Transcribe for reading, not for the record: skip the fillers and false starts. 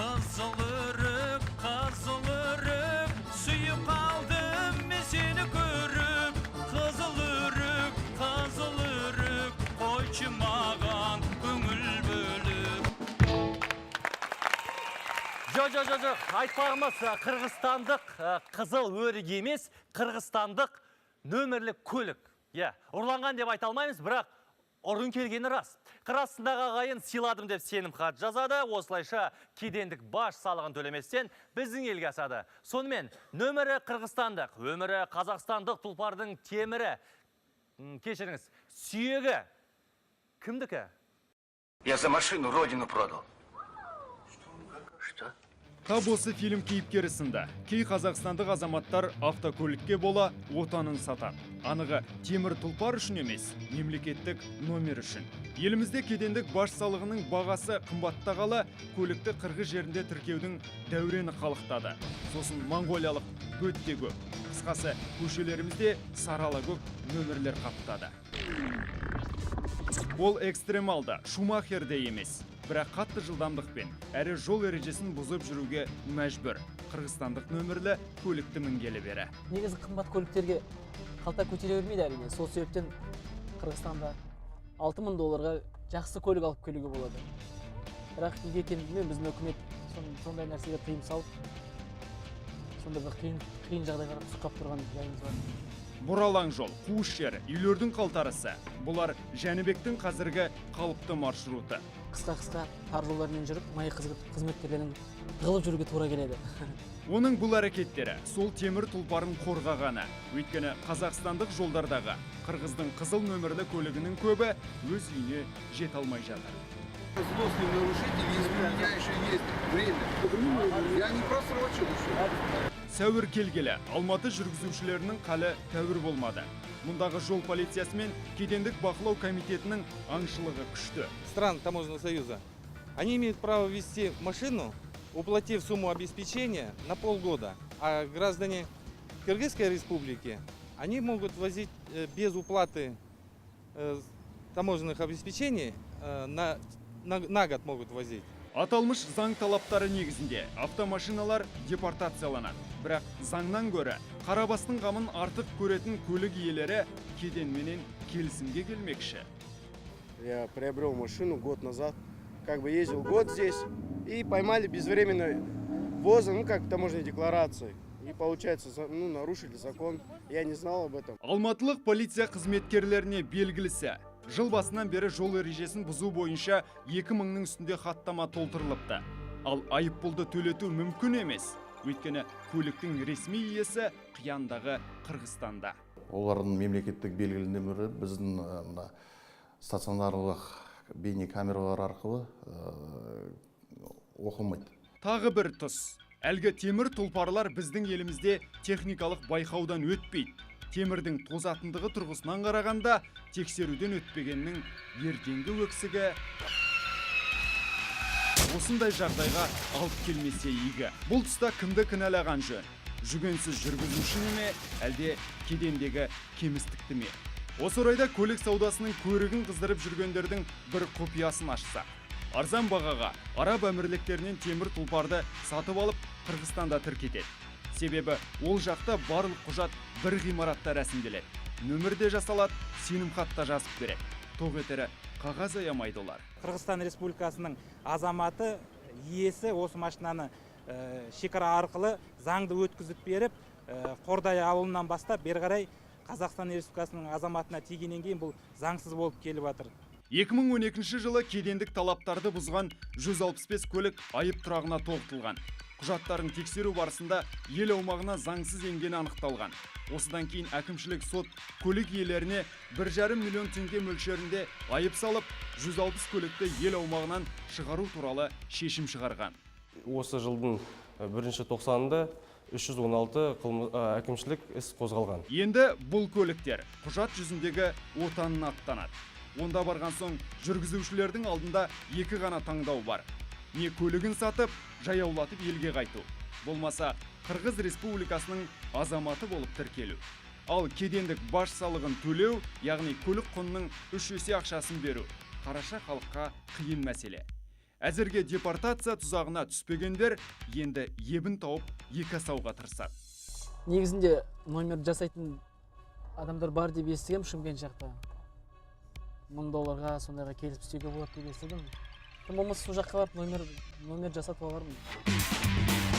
Қызыл өрік, қызыл өрік, сүйіп қалдым мен сені көріп. Қызыл өрік, қызыл өрік, қойшы маған көңіл бөліп. Жоқ, жоқ, жоқ, жоқ, айтпағымыз, қырғызстандық қызыл өрік емес, қырғызстандық нөмірлі көлік. Иә, ұрланған деп айта алмаймыз, бірақ ұрын келгені рас. Қыр астындағы ағайын сыйладым деп сенім хат жазады, осылайша кедендік баж салығын төлеместен біздің елге асады. Сонымен, нөмірі қырғызстандық, өмірі қазақстандық тұлпардың темірі, кешіріңіз, сүйегі кімдікі? Я за машину родину продал. Что? Тап осы фильм кейіпкері сынды кей қазақстандық азаматтар автокөлікке бола отанын сатады. Анығы, темір тұлпар үшін емес, мемлекеттік номер үшін. Елімізде кедендік баж салығының бағасы қымбаттағалы көлікті қырғыз жерінде тіркеудің дәурені қалықтады. Сосын моңғолиялық бөт те көп. Қысқасы, көшелерімізде сарала көк нөмірлер қаптады. Ол экстремалды, Шумахер де емес, бірақ қатты жылдамдықпен әрі жол ережесін бұзып жүруге мәжбүр қырғызстандық нөмірлі көлікті мінгелі бері. Негізі, қымбат көліктерге қалта көтере бермейді, әрине. Сол себептен Қырғызстанда 6000 долларға жақсы көлік алып келуге болады, бірақ неге екенін білмеймін, біздің үкімет сондай нәрсеге тыйым салып, сондай бір қиын қиын жағдайға түсіп қалып тұрған жайымыз бар. Бұралаң жол, қуыс жер, үйлердің қалтарысы — бұлар Жәнібектің қазіргі қалыпты маршруты. Қысқа қысқа тар жолдармен жүріп, МАИ қызметкерлерінің тығылып жүруге тура келеді. Оның бұл әрекеттері сол темір тұлпарын қорғағаны. Өйткені қазақстандық жолдардағы қырғыздың қызыл нөмірлі көлігінің көбі өз үйіне жете алмай жатыр. Злостный нарушитель, если у меня еще есть время. Я не просрочил еще. Сәуір келгелі Алматы жүргізушілерінің қалі тәуір болмады. Мұндағы жол полициясы мен кедендік бақылау комитетінің аңшылығы күшті. Стран Таможенного союза, они имеют право везти машину, уплатив сумму обеспечения на полгода. А граждане Кыргызской Республики, они могут возить без уплаты таможенных обеспечений, на год могут возить. Аталмыш заң талаптары негізінде автомашиналар депортацияланады. Бірақ заңнан гөрі қара бастың қамын артық көретін көлік иелері кеденменен келісімге келмекші. Я приобрел машину год назад, как бы ездил год здесь, и поймали безвременной ввоза, ну, как таможенной декларации. И получается, ну, нарушили закон. Я не знал об этом. Алматылық полиция қызметкерлеріне белгілісі: жыл басынан бері жол ережесін бұзу бойынша 2000-ның үстінде хаттама толтырылыпты. Ал айыппұлды төлету мүмкін емес. Өйткені көліктің ресми иесі қияндағы Қырғызстанда. Олардың мемлекеттік белгілі нөмірі біздің мына стационарлық бейнекамералар арқылы оқылмайды. Тағы бір тұс. Әлгі темір тұлпарлар біздің елімізде техникалық байқаудан өтпейді. Темірдің тозатындығы тұрғысынан қарағанда, тексеруден өтпегеннің ертеңгі өксігі осындай жағдайға алып келмесе игі. Бұл тұста кімді кінәлаған жөн? Жүгенсіз жүргізушіні ме, әлде кедендегі кемістікті ме? Осы орайда көлік саудасының көрігін қыздырып жүргендердің бір құпиясын ашсақ. Арзан бағаға Араб Әмірліктерінен темір тұлпарды сатып алып, Қырғызстанда тіркетеді. Себебі ол жақта барлық құжат бір ғимаратта рәсімделеді. Нөмір де жасалады, сенімхат та жазып береді. Тоқ етері қағаз аямайды олар. Қырғызстан Республикасының азаматы, иесі осы машинаны шекара арқылы заңды өткізіп беріп, Қордай ауылынан бастап бері қарай Қазақстан Республикасының азаматына тигеннен кейін, бұл заңсыз болып келіп жатыр. 2012 жылы кедендік талаптарды бұзған 165 көлік айып тұрағына тоғытылған. Құжаттарын тексеру барысында ел аумағына заңсыз енгені анықталған. Осыдан кейін әкімшілік сот көлік иелеріне 1,5 миллион теңге мөлшерінде айып салып, 160 көлікті ел аумағынан шығару туралы шешім шығарған. Осы жылдың бірінші тоқсанында 316 әкімшілік іс қозғалған. Енді бұл көліктер құжат жүзіндегі отанына аттанады. Онда барған соң жүргізушілердің алдында екі ғана таңдау бар. Не көлігін сатып, жаяулатып елге қайту. Болмаса, Қырғыз Республикасының азаматы болып тіркелу. Ал кедендік баж салығын төлеу, яғни көлік құнының үш есе ақшасын беру, қараша халыққа қиын мәселе. Әзірге депортация тұзағына түспегендер енді ебін тауып, екі асауға тырысады. Негізінде номер жасайтын адамдар бар деп естігемін. Шымкент жақта 1000 долларға сондайға келісіп істеуге болады деп естідім. Тым болмаса, сол жаққа барып номер жасатып алармын.